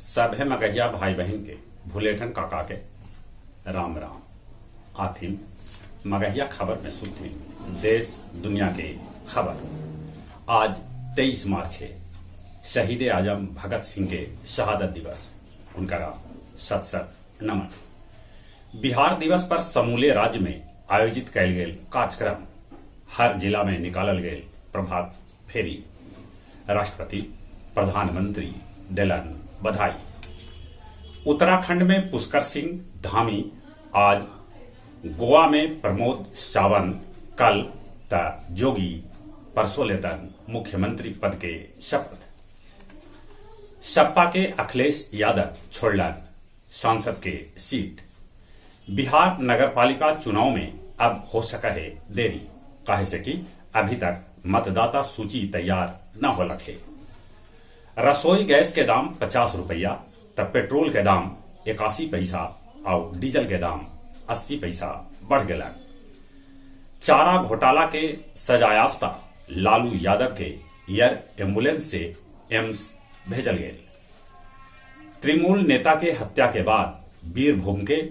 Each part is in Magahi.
सभे मगहिया भाई बहन के भुलेठन काका के राम राम। आथिन मगहिया खबर में सुनथिन देश दुनिया के खबर। आज 23 मार्च है, शहीद आजम भगत सिंह के शहादत दिवस, उनका शत शत नमन। बिहार दिवस पर समूले राज्य में आयोजित कैल गेल कार्यक्रम, हर जिला में निकालल गेल प्रभात फेरी, राष्ट्रपति प्रधानमंत्री देलन बधाई। उत्तराखंड में पुष्कर सिंह धामी आज, गोवा में प्रमोद सावंत कल त जोगी परसों लेतन मुख्यमंत्री पद के शपथ। सपा के अखिलेश यादव छोड़लन सांसद के सीट। बिहार नगरपालिका चुनाव में अब हो सका है देरी, काहे से कि अभी तक मतदाता सूची तैयार न होलक है। रसोई गैस के दाम 50 रुपया तब पेट्रोल के दाम 81 पैसा और डीजल के दाम 80 पैसा बढ़ गया। चारा घोटाला के सजायाफ्ता लालू यादव के एयर एम्बुलेंस से एम्स भेजल गेल। तृणमूल नेता के हत्या के बाद बीरभूम के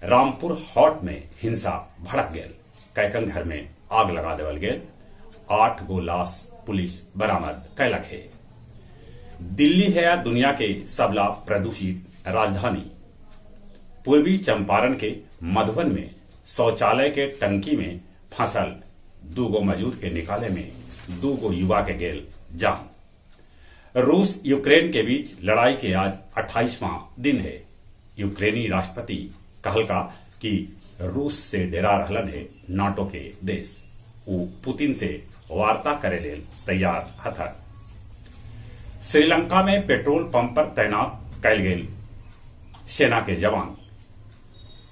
रामपुर हॉट में हिंसा भड़क गेल, कैकन घर में आग लगा देवल गेल, 8 गो लाश पुलिस बरामद कैलक है। दिल्ली है दुनिया के सबला प्रदूषित राजधानी। पूर्वी चंपारण के मधुबन में शौचालय के टंकी में फंसल 2 गो मजदूर के निकाले में 2 गो युवा के गेल जान। रूस यूक्रेन के बीच लड़ाई के आज 28वां दिन है। यूक्रेनी राष्ट्रपति कहलका कि रूस से डेरा रहलन है नाटो के देश, वो पुतिन से वार्ता करे लेल तैयार हथन। श्रीलंका में पेट्रोल पंप पर तैनात कैल गेल सेना के जवान।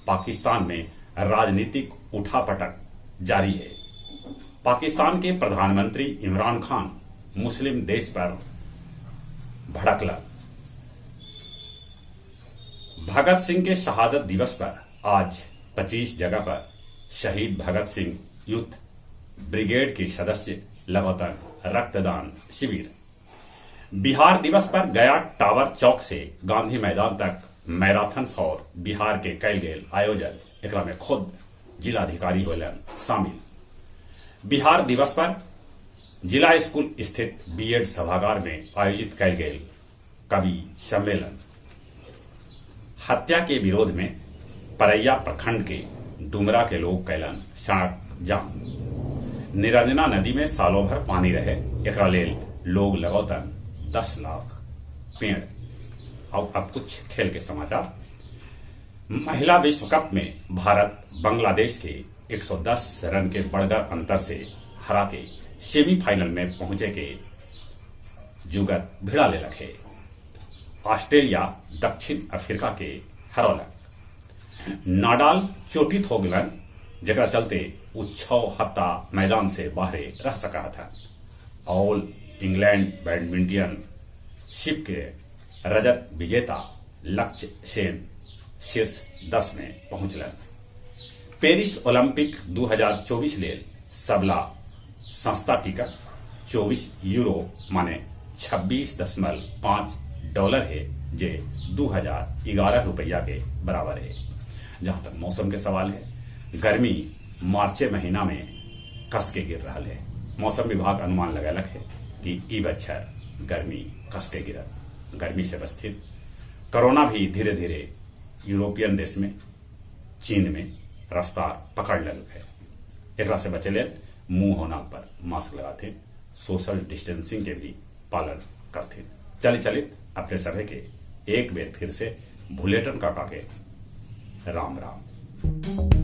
पाकिस्तान में राजनीतिक उठापटक जारी है। पाकिस्तान के प्रधानमंत्री इमरान खान मुस्लिम देश पर भड़कला। भगत सिंह के शहादत दिवस पर आज 25 जगह पर शहीद भगत सिंह यूथ ब्रिगेड के सदस्य लगातार रक्तदान शिविर। बिहार दिवस पर गया टावर चौक से गांधी मैदान तक मैराथन फॉर बिहार के कैल गेल आयोजन, एकरा में खुद जिलाधिकारी होलन शामिल। बिहार दिवस पर जिला स्कूल स्थित बीएड सभागार में आयोजित कैल गेल कवि सम्मेलन। हत्या के विरोध में परैया प्रखंड के डुमरा के लोग कैलन सड़क जाम। निरंजना नदी में सालों भर पानी रहे, एकरा लेल लोग लगौतन 10 लाख पेड़। और अब कुछ खेल के समाचार। महिला विश्व कप में भारत बांग्लादेश के 110 रन के बड़गर अंतर से हरा के सेमीफाइनल में पहुंचे के जुगत भिड़ा लेलक है। ऑस्ट्रेलिया दक्षिण अफ्रीका के हरौलक। नाडाल चोटित हो गलन, जकरा चलते वो 6 हफ्ता मैदान से बाहरे रह सका था। ऑल इंग्लैंड बैडमिंटन शिप के रजत विजेता लक्ष्य सेन शीर्ष 10 में पहुंचलन। पेरिस ओलंपिक 2024 लेल सबला सस्ता टिकट 24 यूरो माने 26.5 डॉलर है, जे 2011 रुपया के बराबर है। जहां तक मौसम के सवाल है, गर्मी मार्चे महीना में कस के गिर रहा है। मौसम विभाग अनुमान लगैलक है कि ई बच्छर गर्मी कस के गिरत। गर्मी से बस्थित कोरोना भी धीरे धीरे यूरोपियन देश में, चीन में रफ्तार पकड़ लेलक है। एकरा से बचे लेल मुंह और नाक पर मास्क लगाते, सोशल डिस्टेंसिंग के भी पालन करते। चले चलित अपने सभी के एक बेर फिर से भुलेटन काका के राम राम।